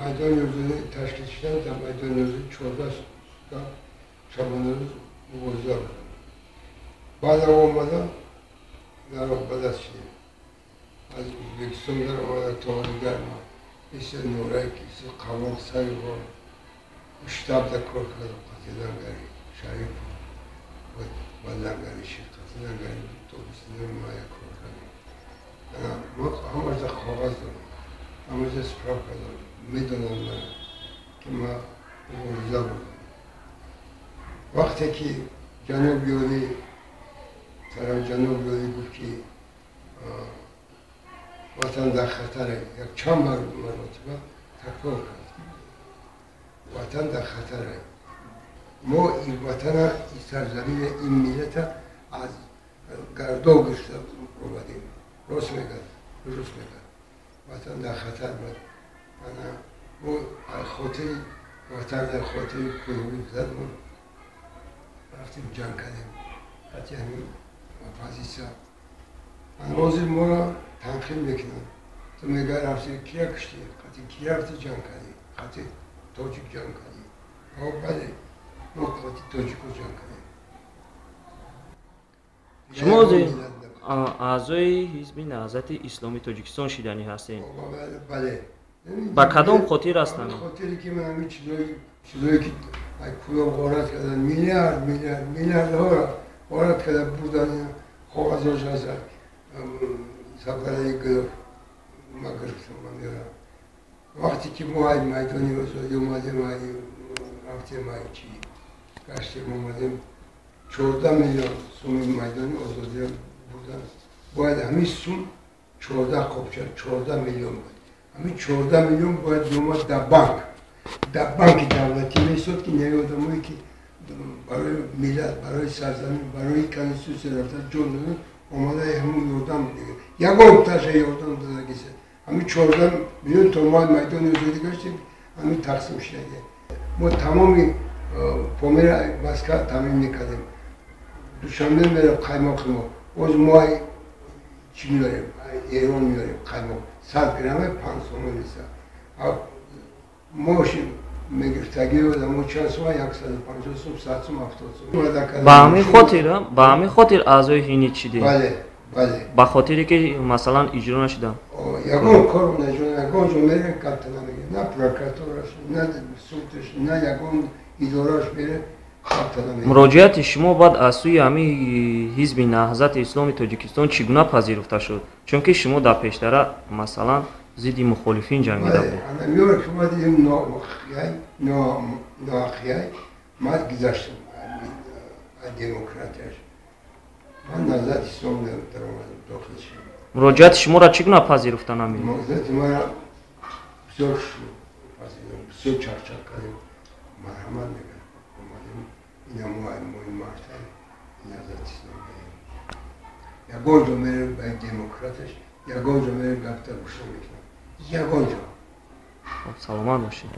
Майдони Озодӣ ташкил шудан, дар Майдони Озодӣ 14 шабонарӯз мубориза будам. Баъдам омадам, дар роҳ ба даст шудем. Аз Ӯзбекистон дар омада то ҳозир мисли Нурак, мисли Қавоқ Сарибов, штабда кор кардам, қати Лангари Шарипов ва Лангари Шир, қати Лангари то 29 мая кор кардем. Мо ҳамаҷа коғаз дорем, ҳамаҷа справка дорем, медонам ман, ки ман мубориза будам. Вақте ки ҷаноби олӣ тараф, ҷаноби олӣ гуфт, ки ватан дар хатаре, як чанд маротиба такрор кард, ватан дар хатаре, мо ин ватана, ин сарзамина, ин миллата аз гардо гирифта омадем. Рост мегӯяд, дуруст мегӯяд, ватан дар хатар буд. Ана мо хотири ватан, дар хотири кӯҳи задмон рафтем, ҷанг кардем ҳатти ҳамин оппозитсия. Ана ҳозир моро танқид мекунанд. Ту мега рафти, кия куштӣ, қати ки рафти ҷанг кардӣ, қати тоҷик ҷанг кардӣ. Бале, мо қати тоҷико ҷанг кардем. Шумо аъзои Ҳизби Наҳзати Исломии Тоҷикистон шиданӣ ҳастед? Бале. Ба кадом хотир ҳастанд? Хотире ки ман ҳамин чизое ки пуло ғорат кардан, миллиард, миллиард, миллиардҳоро ғорат карда бурдан, коғазош ҳаст, сафараи гилоф ма гирифтам, ма меорам. Вақте ки мо ай Майдони Озодӣ омадем, ай рафтем, ай чи гаштем, омадем, 14 миллион суми Майдони Озодиро бурдан. Бояд ҳамин сум 14 қопча, 14 миллион буд. Ҳамин 14 миллион бояд меомад дар банк, дар банки давлатӣ меистод, ки неи одамое ки барои миллат, барои сарзамин, барои конститутсия рафта ҷон доданд, омада ҳамун ёрдам. Ягон таша ёрдам додагиса. Ҳамин 14 миллион то мо Майдони Озодӣ гаштем, ҳамин тақсим шудаги. Мо тамоми Помира, Москва таъмин мекардем, Душанбе мерав қаймоқи мо. Боз мо чӣ меорем? Эрон меорем қаймоқ, 100 грамме 5 сомон неста. Моши мегирифтагии одамо чанд сум? 150 сум, 100 сум, 70 сум. Ба ҳамин хотир аъзои ҳинид шидед? Бале, бале. Ба хотире ки, масалан, иҷро нашудам? Ягон кор наҷо, ягон ҷо мере, калта намегирад, на прокуратураш, на судаш, на ягон идорааш мере. Муроҷиати шумо баъд аз сӯи ҳамин Ҳизби Наҳзати Исломи Тоҷикистон чӣ гуна пазируфта шуд? Чунки шумо дар пештара, масалан, зидди мухолифин ҷангида буд. Ноақияй ман гузаштам демократияш, ман Наҳзати Ислом даромадам, дохил шудам. Муроҷиати шуморо чӣ гуна пазируфта намед? Муроҷиати мара бисёр пазирам, бисёр чарчар кардем, марҳамат мекард. Омадем, ина моҳи марта Наҳзати Ислом. Ягон ҷо мерем, ба демократаш ягон ҷо мерем, гапта гӯш намекунам, ягон ҷо. Саломат бошед.